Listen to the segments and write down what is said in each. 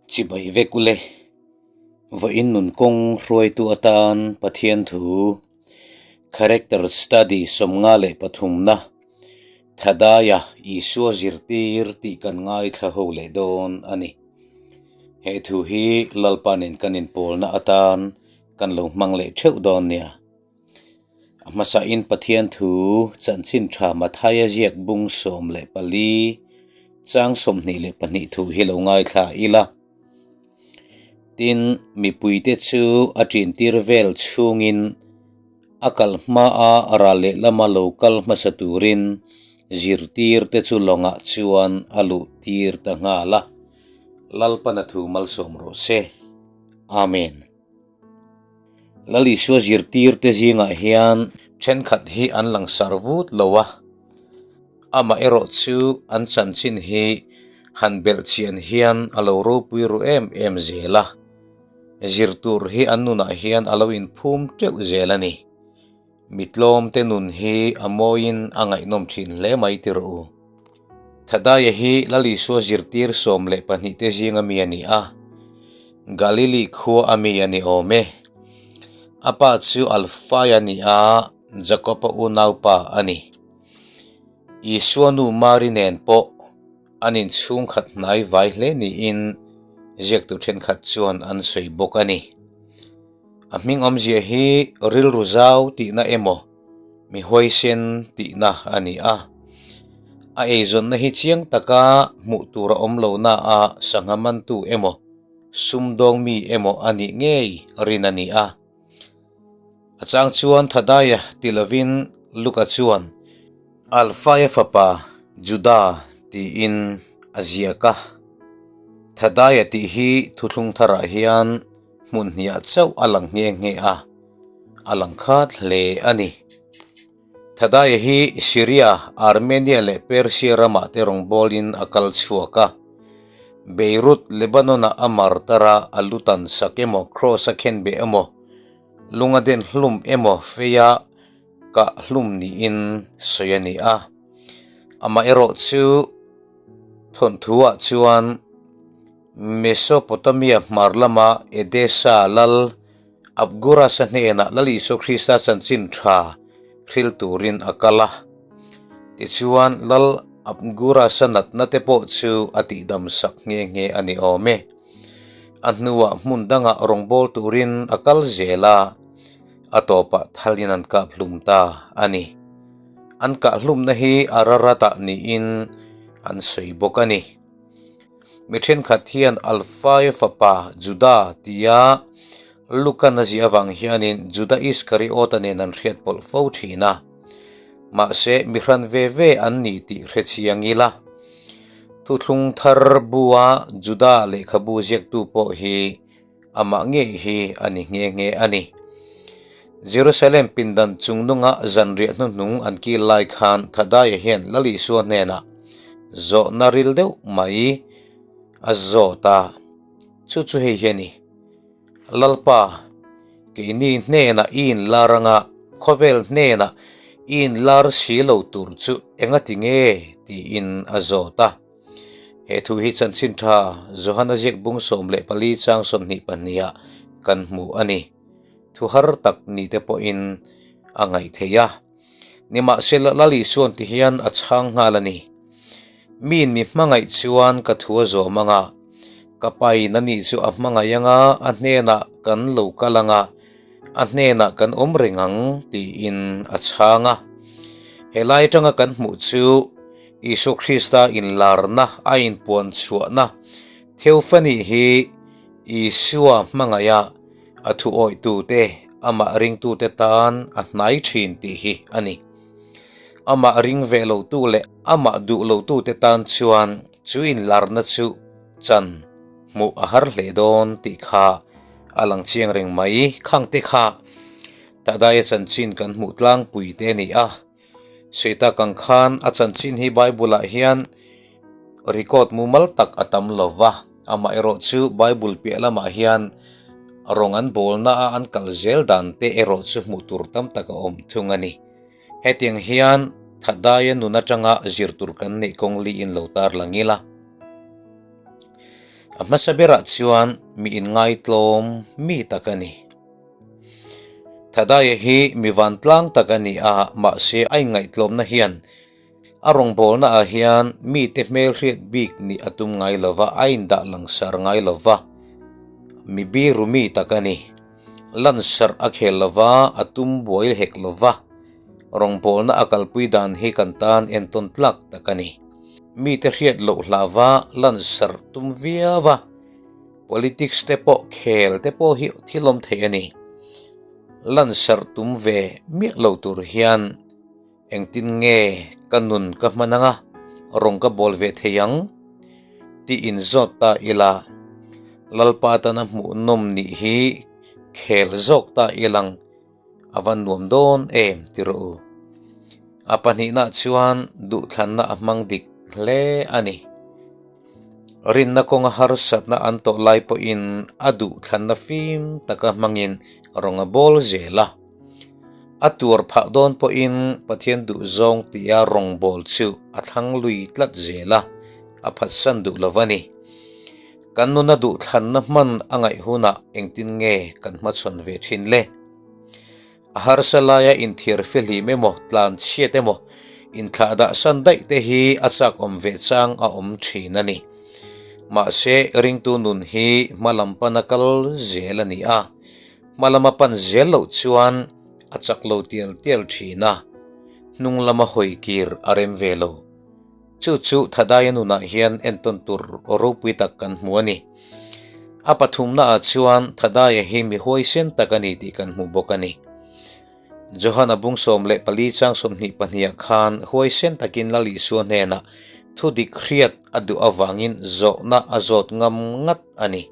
Chibai vek ule. Vawiin nun kawng hruaitu atan Pathian thu Character Study 53na Thadaia Isua zirtir tih kan ngaithla ho leh dawn a ni. He thu hi Lalpa nen kan inpawlna atan kan lo hmang leh theuh dawn nia. A hmasain Pathian thu chanchin tha Mathaia ziak bung 14 chang 22 thu hi lo ngaithla ila. Tin, mipuite chu a ṭintir vel chhungin a kal hmaa ral lehlama lo kal hmasa turin zirtirte chu lawngah chuan a luhtir ta nghal a. Lalpana thu malsawm rawh se. Amen. Lal Isua zirtirte zingah hian thenkhat hi an langsar vut lo a, amaherawh chu an chanchin hi han belh chian hian a lo ropui ru em em zel a, zir tur hi an nunah hian a lo inphum teuh zel a ni. Mitlawmte nun hi a mawiin a ngaihnawm thin hle mai ti rawh u. Thadaia hi Lal Isua zirtir 12 te zinga mi a ni a, Galili khua a mi a ni awm e. A pa chu Alfai a ni a, Jakoba unaupa a ni. Isua nu Mari nen pawh an inchhungkhat hnai vai hle niin ziaktu thenkhat chuan an sawi bawk a ni. A hming awmzia hi rilru zau tihna emaw, mi huaisen tihna a ni a. A eizawnna hi chiang taka hmuh tur a awm lohna a sangha mantu emaw, sumdawng mi emaw a nih ngei rin a ni a. A chang chuan Thadaia ti lovin Luka chuan Alfaia fapa Juda tiin a ziak a. Thadaia tih hi thuthlung tharah hian hmun hniah chauh a lang nghe nghe a, a lang khat hle a ni. Thadaia hi Syria, Armenia leh Persia ramah te rawngbawlin a kal chhuak a. Beirut, Lebanon-ah a martar a, a lu tan sak emaw, kraws a khenbeh emaw, lung a den hlum emaw feia kah hlum niin sawi a ni a. Amaherawhchu thawnthuah chuan Mesopotamia hmar lama Edessa lal Abgurasa hnenah Lal Isua Krista chanchin tha hril turin a kal a. Tichuan, Lal Abgurasa natna te pawh chu a tihdam sak nghe nghe a ni awm e. A hnuah hmun dangah rawngbâwl turin a kal zel a, a tawpah thalin an kap hlum ta a ni. An kah hlumna hi Ararat-ah niin an sawi bawk a ni. Mi thenkhat hian Alfaia fapa Juda tia Lukan a ziah avang hianin Juda Iskariota nen an hriat pawlh fo thin a. Mahse, mi hran ve ve an ni tih hre chiang ila. Thuthlung thar bua Juda lehkhabu ziaktu pawh hi amah ngei hi a ni nghe nghe a ni. Jerusalem pindan chungnunga zanriah hnuhnung an kil lai khan Thadaia hian Lal Isua hnenah zawhna ril deuh mai a zawt a, chu chu hei hi a ni, Lalpa, keini hnenah i inlar anga khawvel hnenah i inlar si lo tur chu engati nge? tiin a zawt a. He thu hi chanchin tha Johana ziak bung 14 chang 22 ah kan hmu a ni. Thu har tak ni te pawhin a ngaih theih a. Nimahsela Lal Isuan ti hian a chhang nghal a ni. Miin mi hmangaih chuan ka thu a zawm anga, ka pain a nih chu a hmangaih anga a hnenah kan lo kal anga a hnenah kan awm reng ang tiin a chhang a. Helai atanga kan hmuh chu Isua Krista inlarna a inpuan chhuahna Theophany hi Isua hmangaiha a thu awihtute amah ringtute tan a hnai thin tih hi a ni. Amah ring ve lotu leh amah duh lotute tan chuan chu inlarna chu chan hmuh a har hle dawn tih kha a lang chiang reng mai. Khangte kha Tadaia chanchin kan hmuh tlangpui te a ni a. Sawi tak ang khan a chanchin hi Bible ah hian record mumal tak a tam lo va, amaherawh chu Bible piah lamah hian rawng an bawlna a an kal zel dan te erawh chu hmuh tur tam tak a awm thung a ni. Hetiang hian Thadaia nun atanga zir tur kan neih kawng li in lo tar lang ila. A hmasa berah chuan mi inngaitlawm mi tak a ni. Thadaia hi mi vantlang tak a ni a, mahse a inngaihtlawmna hian a rawngbawlnaah hian mite hmelhriat bik nih a tum ngai lo va, a indah langsar ngai lo va, mi biru mi tak a ni. Lansarh a khel lo va, a tum buai hek lo va. Rawngbawlna a kalpui dan hi kan tan entawn tlak tak a ni. Mite hriat loh hlava lansarh tum viau a, politics te pawh khel te pawh hi thil awm thei a ni. Lansarh tum ve miah lo tur hian engtin nge ka nun ka hman anga rawng ka bawl ve thei ang tih inzawt ta ila, Lalpa tana hmuhnawm nih hi khel zawk ta ilang. A va nuam dawn em ti rawh u. A pahnihna chuan duhthlanna a hmang dik hle a ni. Rinna kawnga harsatna an tawh lai pawhin a duhthlanna fim taka hmangin rawng a bawl zel a. A tuar phah dawn pawhin Pathian duhzawng tia rawng bawl chu a thlang lui tlat zel a, a phatsan duh lo va ni. Kan nuna duhthlanna hman a ngaih hunah engtin nge kan hmachhawn ve thin le? A harsa laia inthiar fihlim emaw, tlan chhiat emaw, inthlah dah san daih te hi a chak awm ve chang a awm thin a ni. Mahse, ringtu nun hi hma lam pana kal zel a ni a, hma lama pan zel loh chuan a chak lo tial tial thin a, hnung lama hawi kir a rem ve lo. Chu chu Thadaia nunah hian entawn tur ropui tak kan hmu a ni. A pathumnaah chuan Thadaia hi mi huaisen tak a ni tih kan hmu bawk a ni. Johana bung 14 chang 22ah khan huaisen takin Lal Isua hnenah thu dik hriat a duh avangin zawhna a zawt ngam ngat a ni.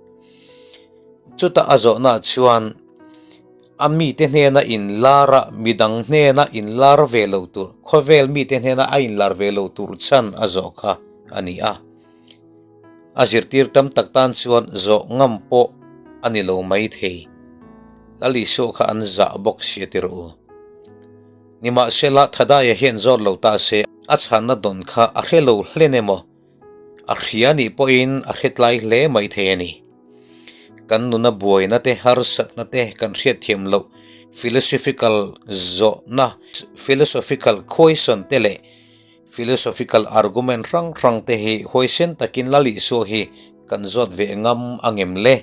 Chutah a zawhnaah chuan a mite hnena inlar a, midang hnena inlar ve lo tur, khawvel mite hnena a inlar ve lo tur chhan a zawh kha a ni a. A zirtir tam tak tan chuan zawh ngam pawh a ni lo mai thei. Lal Isua kha an zah bawk sia ti rawh u. Nimahsela, Thadaia hian zawt lo ta se, a chhanna dawn kha a hre lo hlen emaw? A hria nih pawhin a hretlai hle mai thei a ni. Kan nuna buaina te, harsatna te kan hriatthiam loh philosophical zawhna, philosophical question te leh philosophical argument hrang hrang te hi huaisen takin Lal Isua hi kan zawt ve ngam ang em le?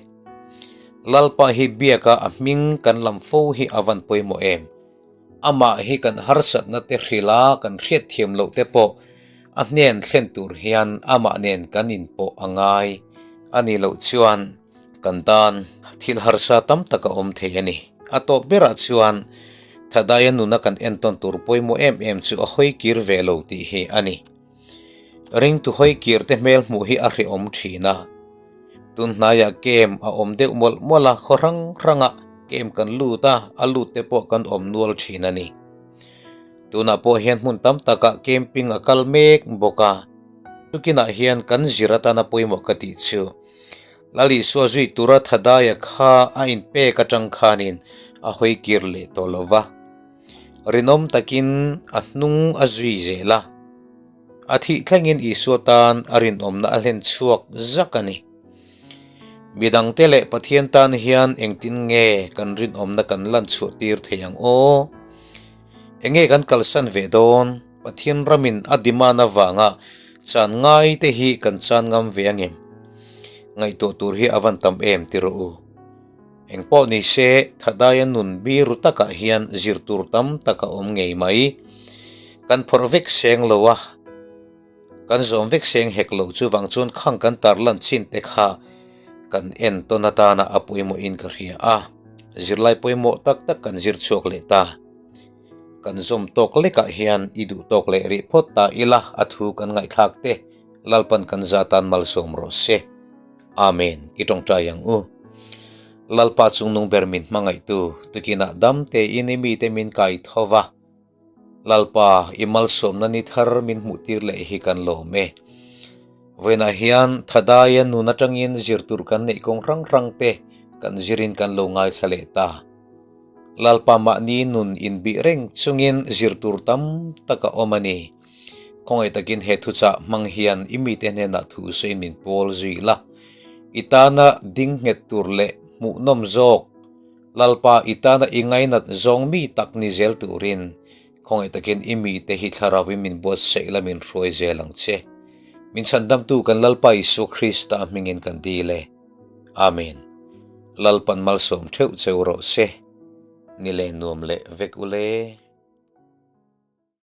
Lalpa hi biaka a hming kan lam fo hi a van pawimawh em? Amah hi kan harsatna te hrilha kan hriatthiam loh te pawh a hnen thlen tur hian amah nen kan inpawh a ngai a nih loh chuan kan tan thil harsa tam tak a awm thei a ni. A tawp berah chuan Thadaia nuna kan entawn tur pawimawh em em chu a hawi kir ve lo tih hi a ni. Ringtu hawi kir te hmel hmuh hi a hrehawm thin a. Tun hnaiah camp a awm deuh mawlh mawlh a, khaw hrang hrangah camp kan lut a, a lut te pawh kan awm nual thin a ni. Tunah pawh hian hmun tam takah camping a kal mek bawk a, tukinah hian kan zir atana pawimawh ka tih chu Lal Isua zui tura Thadaia kha a inpek atang khanin a hawi kir leh tawh lo va. Rinawm takin a hnung a zui zel a, a thih thlengin Isua tan a rinawmna a hlen chhuak zak a ni. Midangte leh Pathian tan hian engtin nge kan rinawmna kan lan chhuah tir thei ang aw? Enge kan kalsan ve dawn? Pathian ramin a demand avanga chan ngai te hi kan chan ngam ve angem? Ngaihtuah tur hi a van tam em ti rawh u. Engpawh ni se, Thadaia nun biru takah hian zir tur tam tak a awm ngei mai. Kan phawrh vek seng lo a, kan zawm vek seng hek lo chuvang chuan khang kan tarlan chin te kha kan entawn atana a pawimawhin ka hria a, zirlai pawimawh tak tak kan zir chhuak leh ta. Kan zawm tawk lekah hian i duh tawk leh rih phawt ta ila a thu kan ngaihthlak te Lalpan kan za tan malsawm rawh se. Amen, i tawngtai ang u. Lalpa chungnung ber min hmangaihtu, tukinah dam tein i mite min kai tho va. Lalpa, i malsawmna ni thar min hmuhtir leh hi kan lawm e. Vawiinah hian Thadaia nun atangin zir tur kan neih kawng hrang hrang te kan zirin kan lo ngaithla leh ta. Lalpa mahni nun inbih reng chungin zir tur tam tak a awm a ni. Khawngaih takin he thuchah hmang hian i mite hnenah thu sawiin min pawl zui la. I tana ding nghet tur leh hmuhnawm zawk Lalpa i tana i ngainat zawng mi tak ni zel turin khawngaih takin i mite hi thlarauin min buatsaih la min hruai zel ang che. Min chhandamtu kan Lalpa Isua Krista hmingin kan dil e. Amen. Lalpan malsawm theuh cheu rawh se. Ni leh nuam leh vek ule.